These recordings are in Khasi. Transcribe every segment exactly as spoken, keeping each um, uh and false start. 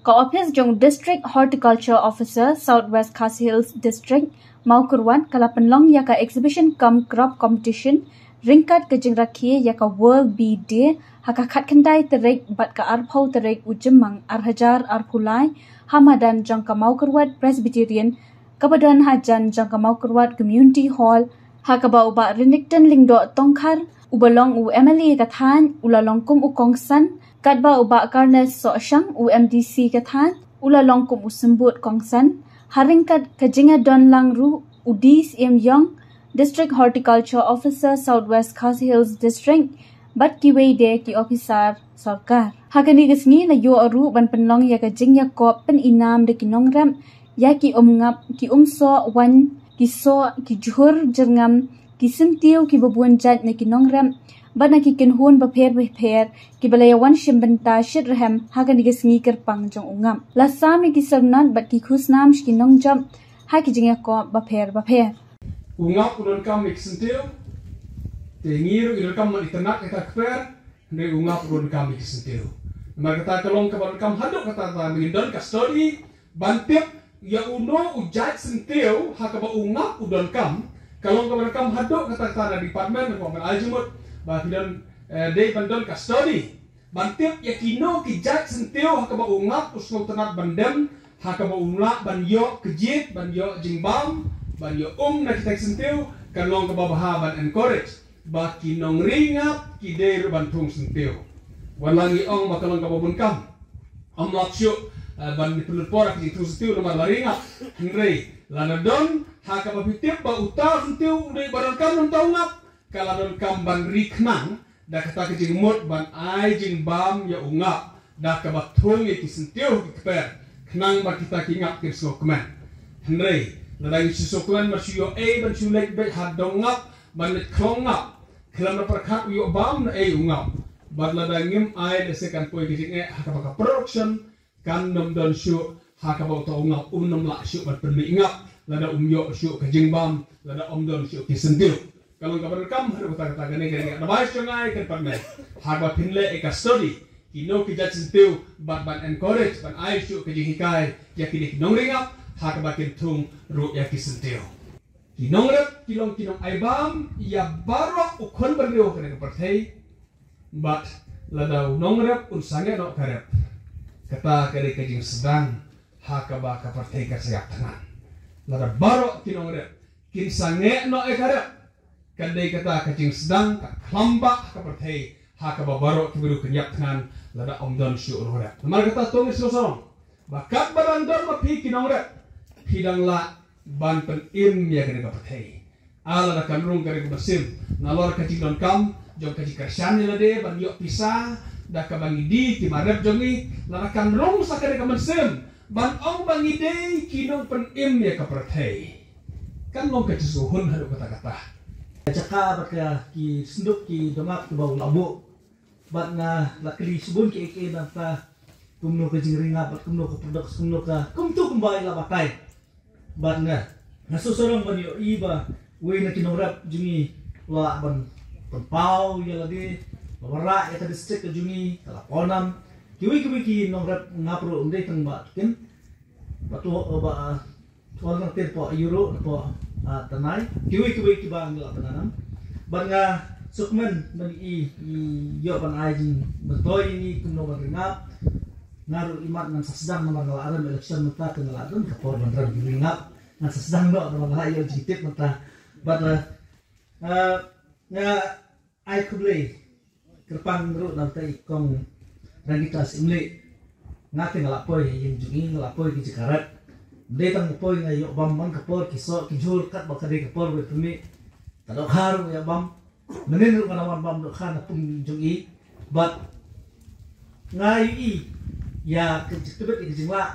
Ka ophis jong District Horticulture Officer, South West Khasi Hills District, Mawkyrwat, ka la pynlong ïa ka exhibition cum crop competition ryngkat ka jingrakhe ïa ka World Bee Day ha ka khatkhyndai tarik bad ka arphew tarik u Jymmang ar hajar arphew lai, ha madan jong ka Mawkyrwat Presbyterian, kaba don hajan jong ka Mawkyrwat Community Hall, ha kaba u Bah Rindickton Lyngdoh Tongkhar, uba long u M L A ka thaiñ, u la long kum u kongsan, katba u Bah Carnes Sohshang, u M D C ka thaiñ, u la long kum u symbud kongsan. Ha ryngkat ka jingïadon lang ruh u D Syiem Ïong, District Horticulture Officer, South West Khasi Hills District, bad kiwei de ki ophisar sorkar. Ha kane ka sngi la ïoh ruh ban pynlong ïa ka jingïakop pyninam da ki nongrep ïa ki umngap, ki umsoh waiñ, ki soh, ki jhur jyrngam, ki syntiew kiba bun jait na ki nongrep bad na ki kynhun bapher bapher, kiba la ïa wan shim bynta shitrhem ha kane ka sngi kyrpang jong u ngap. La sam ïa ki syrnat bad ki khusnam sha ki nongjop ha ki jingïakop bapher bapher. U ngap u donkam ïa ki syntiew. Te ngi ruh ngi donkam ban itynnad ïa kata ka kper. Hynrei u ngap u donkam ïa ki syntiew. Namar kata ka long kaba donkam haduh katta katta ba ngin don ka study ban tip ïa uno u jait syntiew ha kaba u ngap u donkam. Ka long kaba donkam haduh katta katta na department, kaba ban ai jingmut ba phi don, eh, dei ban don ka study ban tip ïa kino ki jait syntiew ha kaba u ngap u sngewtynnad ban dem, ha kaba u lah ban ïoh kjit, ban ïoh jingbam, ban ïoh um na kita ki syntiew. Kan long kaba bha ban encourage ba ki nongri ngap ki dei ruh ban thung syntiew. Wat la ngi ong ba ka long kaba bun kam, ym lah shuh, eh, ban pynlut por ha ki jingthung syntiew namar la ri ngap. Hynrei lada don ha kaba phi tip ba uta u syntiew u dei ba donkam na uta u ngap, ka la donkam ban ri khnang da kata ka jingmut ban ai jingbam ïa u ngap da kaba thung ïa ki syntiew ki kper, khnang ba kita ki ngap kin sngewkmen. Hynrei lada ngi shu sngewkmen, ma shu ïoh ei ban shu leit beit ha dong ngap, ban leit khlong ngap, khlem da pyrkhat u ïoh bam na ei u ngap. Bad lada ngim ai, lehse kan poi ka jingeh ha kaba ka production kan ym don shuh, ha kaba uta u ngap um nym lah shuh ban pynmih ngap lada um ïoh shuh ka jingbam, lada um don shuh ki syntiew. Ka long kaba donkam haduh katta katta. Kane ka dei ka advice jong nga ïa kane ka department, ha kaba phin leh ïa ka study kino ki jait syntiew bad ban encourage, ban ai shuh ka jinghikai ïa kine ki nongri ngap ha kaba kin thung ruh ïa ki syntiew. Ki nongrep ki long ki nongai bam ïa baroh u khun bynriew ha kane ka pyrthei. Bad lada u nongrep un sangeh noh ka rep, kata ka dei ka jingsdang ha kaba ka pyrthei kan sa ïap thngan. Lada baroh ki nongrep kin sangeh noh ïa ka rep, ka dei kata ka jingsdang ka khlam bah ha ka pyrthei ha kaba baroh ki briew kin ïap thngan. Lada ym don shuh u nongrep, namar kata to ngin sngewsarong ba katba dang don ma phi ki nongrep, phi dang lah ban pynim ïa kane ka pyrthei. Ah, lada kan rung kane ka mynsiem, nalor ka jingdonkam jong ka jingkyrshan ïa lade ban ïoh pisa da kaba ngi die ki mar rep jong ngi, lada kan rung sa kane ka mynsiem ban ong ba ngi dei ki nongpynim ïa ka pyrthei, kan long ka jingsngewhun haduh katta katta. Ka jaka bad ka ki synduk ki dong ngap kiba u la buh. Bad nga la kylli shibun kiei kiei nangta, kumno ka jingri ngap bad kumno ka product, kumno ka, kumto kumba i la batai. Bad nga, nga sngewsarong ban ïohi ba wei na ki nongrep jong ngi la lah ban pynpaw ïa lade, la wanrah ïa ka district ka jong ngi, ka la pawnam. Kiwei kiwei ki nongrep ngap ruh ym dei tang Bah Kin, Bah To, Bah, Tuan nang tip po Euro po, ah, Tanai. Kiwei kiwei kiba ngi la pynanam. Bad nga sngewkmen ban i, i ïoh ban ai jingmyntoi ïa ngi kumno ban ri ngap. Nga ruh imat ngan sa sdang namar nga la rem election mynta, te nga la don ka por ban rem ri ngap. Ngan sa sdang noh namar nga la ïoh jingtip mynta. Bad, ah, ah, nga ai khublei kyrpang ruh na uta i Kong Rangitas Imli. Nga te nga la poi ha ïing jong i, nga la poi ki jaka rep. Ym dei tang nga poi, nga ïoh bam man ka por ki soh ki jhur katba ka dei ka por ba pynmih. Ka dohkha ruh nga ïoh bam. Mynnin ruh nga la wan bam dohkha na pung jong i. Bad nga ïohi ïa ka jingtbit, ïa ka jinglah,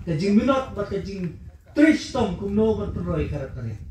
ka jingminot bad ka jingtrei shitom kumno ban pynroi ka rep ka riang.